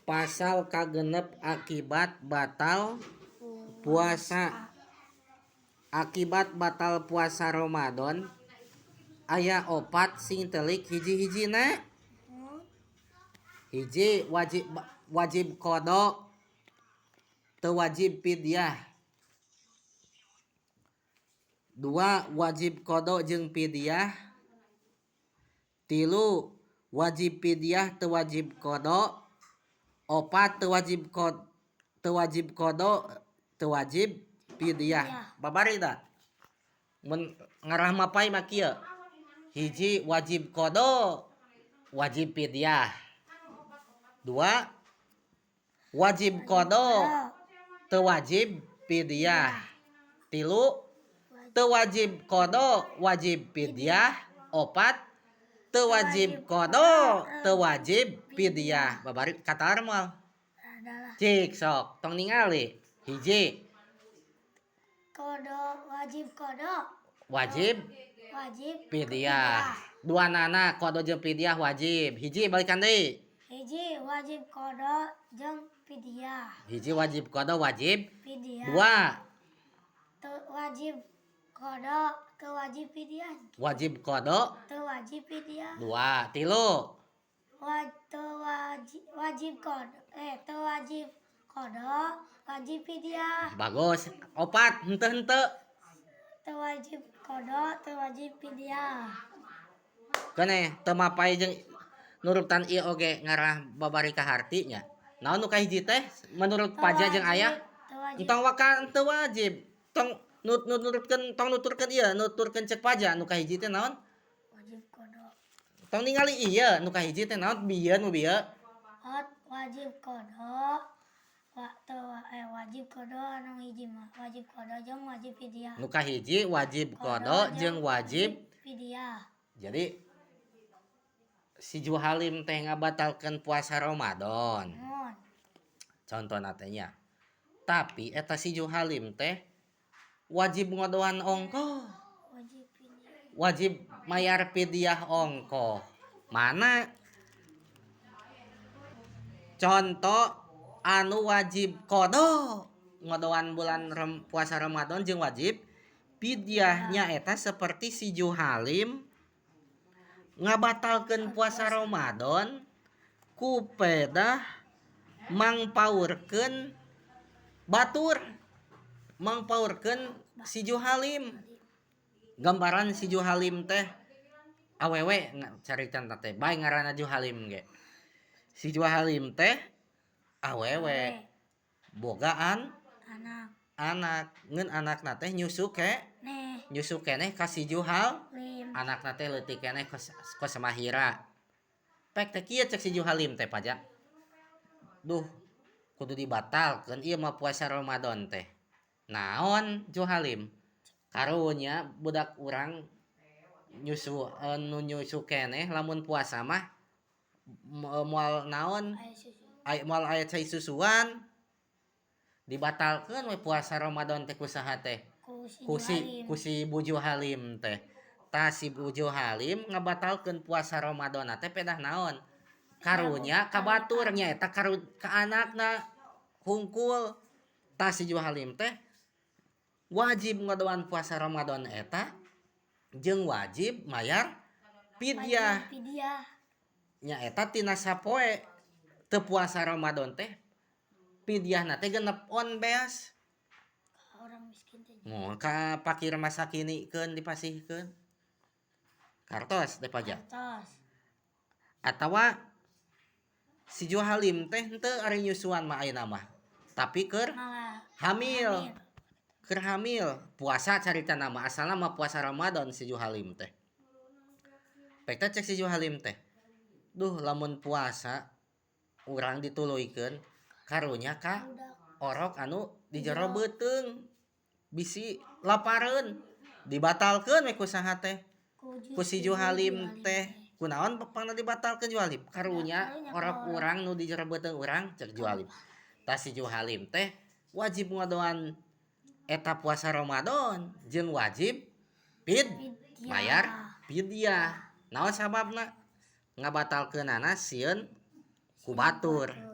Pasal kagenep, akibat batal puasa. Akibat batal puasa Ramadan aya opat, sing telik hiji-hijina. Hiji, wajib wajib qada, teu wajib fidyah. Dua, wajib qada jeung fidyah. Tilu, wajib fidyah, teu wajib qada. Opat, teu wajib qada, teu wajib fidyah. Babari da mun ngarah mapay mah kieu: hiji, wajib qada, wajib fidyah. Dua, wajib qada, teu wajib fidyah. Tilu, teu wajib qada, wajib fidyah. Opat, teu wajib qada, teu wajib fidyah. Babari katalar moal? Adalah. Cik sok, tong ningali. Hiji. Qada, wajib qada. Wajib wajib fidyah. Dua nana, qada jeung fidyah wajib. Hiji, balikan deui. Hiji, wajib qada jeung fidyah. Hiji, wajib qada, wajib fidyah. Dua. Teu wajib qada, teu wajib fidyah. Wajib qada. Teu wajib fidyah. Dua. Tilu. Teu wajib, wajib qada, teu wajib qada, wajib fidyah. Bagus. Opat, henteu henteu. Teu wajib qada, teu wajib fidyah. Keneh teu mapay jeung nurutan ieu oge ngarah babari kaharti nya. Naon nu kahiji teh menurut Teu Paja jeung Ayah? Teu wajib. Entong waka teu wajib. Tong nut nut nurutkeun, tong nuturkeun ieu, nuturkeun cek Paja nu kahiji teh naon? Wajib qada. Tong ningali ieu, nu kahiji teh naon bieu, nu bieu? Hot wajib qada wa teu wajib qada, anu hiji mah wajib qada jeung wajib fidyah. Nu kahiji wajib qada jeung wajib fidyah. Jadi si Juhalim teh ngabatalkeun puasa Ramadan. Mun. Contohna teh nya. Tapi eta si Juhalim teh wajib ngodoan ongkoh. Wajib fidyah. Wajib mayar fidyah ongkoh. Mana? Contoh anu wajib qada ngodoan bulan puasa Ramadan jeung wajib fidyah nyaeta seperti si Juhalim ngabatalkeun puasa Ramadan ku pedah mangpaurkeun batur, mangpaurkeun si Juhalim. Gambaran si Juhalim teh awewe, carita teh bae ngaranna Juhalim ge. Si Juhalim teh awewe bogaan anak. Anak ngeun anakna teh nyusu ke neh nyusu keneh ka si Juhal lim. Anakna teh leutik keneh, kos kos mahira pek teh kieu cek si Juhalim teh, "Paja, duh, kudu dibatalkeun ieu mah puasa Ramadan teh. Naon, Juhalim? Karunya budak urang nyusu, nu nyusu keneh, lamun puasa mah moal naon." Aya susu. Ay, moal aya cai susuan. Dibatalkeun we puasa Ramadan teh ku saha teh?" Ku si Ku si Juhalim. Ku si Bu Juhalim teh. Tah, si Bu Juhalim ngabatalkeun puasa Ramadan teh pedah naon? Karunya ka batur, nyaeta ka anakna hungkul. Tah, si Juhalim teh wajib ngadoan puasa Ramadan eta jeung wajib mayar fidyah. Wajib fidyah. Nyaeta tina sapoe teu puasa Ramadan teh fidyahna teh 6 ons beas. Ka orang miskin teh. Mo ka fakir masakinikeun, dipasihkeun. Kartos teh, Paja? Kartos. Atawa si Juhalim teh henteu ari nyusuan mah ayeuna mah, tapi keur malah hamil. Keur hamil puasa, carita nama asalna mah puasa Ramadan si Juhalim teh. Pek teh cek si Juhalim teh, "Duh, lamun puasa urang dituluykeun, karunya ka budak orok anu di jero beuteung bisi lapareun." Dibatalkeun we ku saha teh? Ku Ku si Juhalim teh. Kunaon pangna dibatalkeun, Juhalim? "Karunya Karunya orok ka orok. Urang nu di jero beuteung urang," cek Juhalim. Tah, si Juhalim teh wajib ngadoan eta puasa Ramadan jeung wajib Fidyah. mayar fidyah. Naon sababna? Ngabatalkeunana sieun ku batur. Batur.